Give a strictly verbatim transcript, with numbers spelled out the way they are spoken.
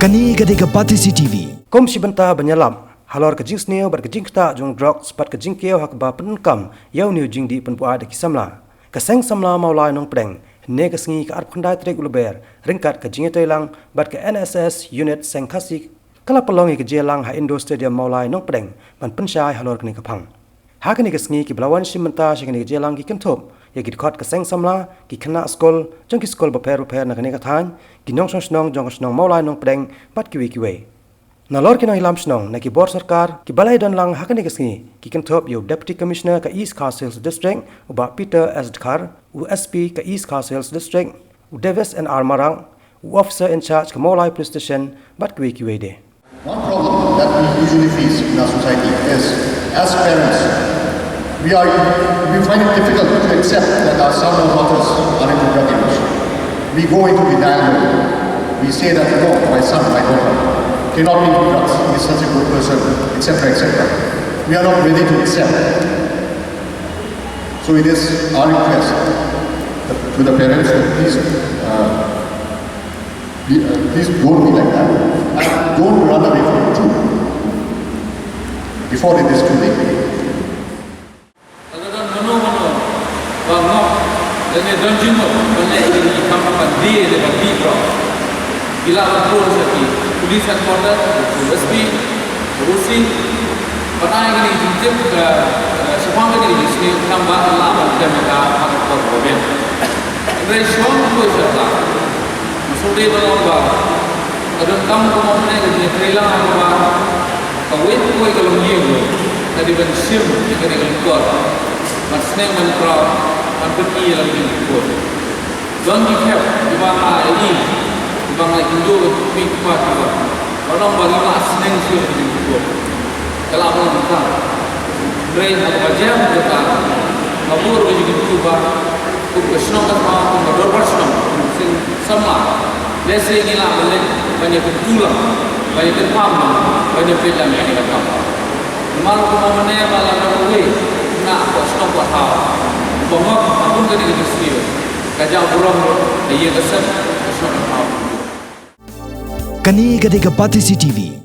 Kane ka dei ka Batesi T V. Kum shi bynta ban ïalap halor ka jingsniew bad ka jingktah jong drugs bad ka jingkiew ha kaba pyndonkam ïa une u jingdih pynbuaid da ki samla, ka Seng Samla Mawlai Nongpdeng hynne ka sngi ka arphew khyndai tarik u Lber ryngkat ka jingïatreilang bad ka N S S Unit Seng Khasi ka la pynlong ïa ka jingïalang ha Indoor Stadium Mawlai Nongpdeng ban pynshai halor kane ka phang. Ha kane ka sngi kiba la wan shim bynta sha kane ka jingïalang ki kynthup ïa ki dkhot ka seng samla, ki khynnah skul jong ki skul bapher bapher na kane ka thaiñ, ki nongshong shnong jong ka shnong Mawlai Nongpdeng bad kiwei kiwei. Nalor ki nongïalam shnong na ki bor sorkar kiba la ïadon lang ha kane ka sngi ki kynthup ïa u Deputy Commissioner ka East Khasi Hills District u Bah Peter S Dkhar, u S P ka East Khasi Hills District, u Davis N R Marak, u Officer in Charge ka Mawlai Police Station bad kiwei kiwei de. One problem that we usually face in our society is, as parents, we are, we find it difficult to accept that our son or daughters are into drug use. We go into denial mode. We say that, "No, my son, my daughter cannot be into drugs. He is such a good person," et cetera, et cetera. We are not ready to accept. So it is our request to the parents that please, uh, be, uh, please don't be like that. And don't run away from the truth before it is too late. Ka don mano mano ba ngop lane don jingmut ban leh ïa ki kam ban die ne ban die drok. Ki lah ban phone sha ki police headquarter, sha u S P, sha u O C, ban ai kane ka jingtip, eh, shaphang kane ka jingsniew khnang ba lah ban tem ïa ka ha ka por kaba biang. Hynrei shuwa ban poi sha ka, nga sngewdei ban ong ba ka donkam kumno ne ka jingïatreilang ha kaba kawei pa kawei ka longïing ka dei ban shim ïa kane ka lyngkot, ban sneng ban khraw, ban pyni ïa la ka jingkyrkhu. Don ki khep kiba nga ïohi kiba nga ïakynduh bad ki kmie ki kpa kiba, ban ong ba ngi la sneng shuh ïa ka jingkyrkhu. Ka lah ban long kumta. Hynrei ha kaba jia mynta ka, nga buh ruh ka jingkyrkhu ba kum ka shnong ka thaw, kum ka dorbar shnong, kum ka seng samla, lehse ngi lah ban leit ban ïakyntu lang, ban ïakynpham lang, ban ïapeit lang ïa kane ka kam. Namar kumba mynne ba la don uwei u khynnah kwah shnong kwah thaw uba ngop ha kum kane ka jingsniew, ka jaw burom ruh, ka ïing ka sem, ka shnong ka thaw. Kane ka dei ka Batesi T V.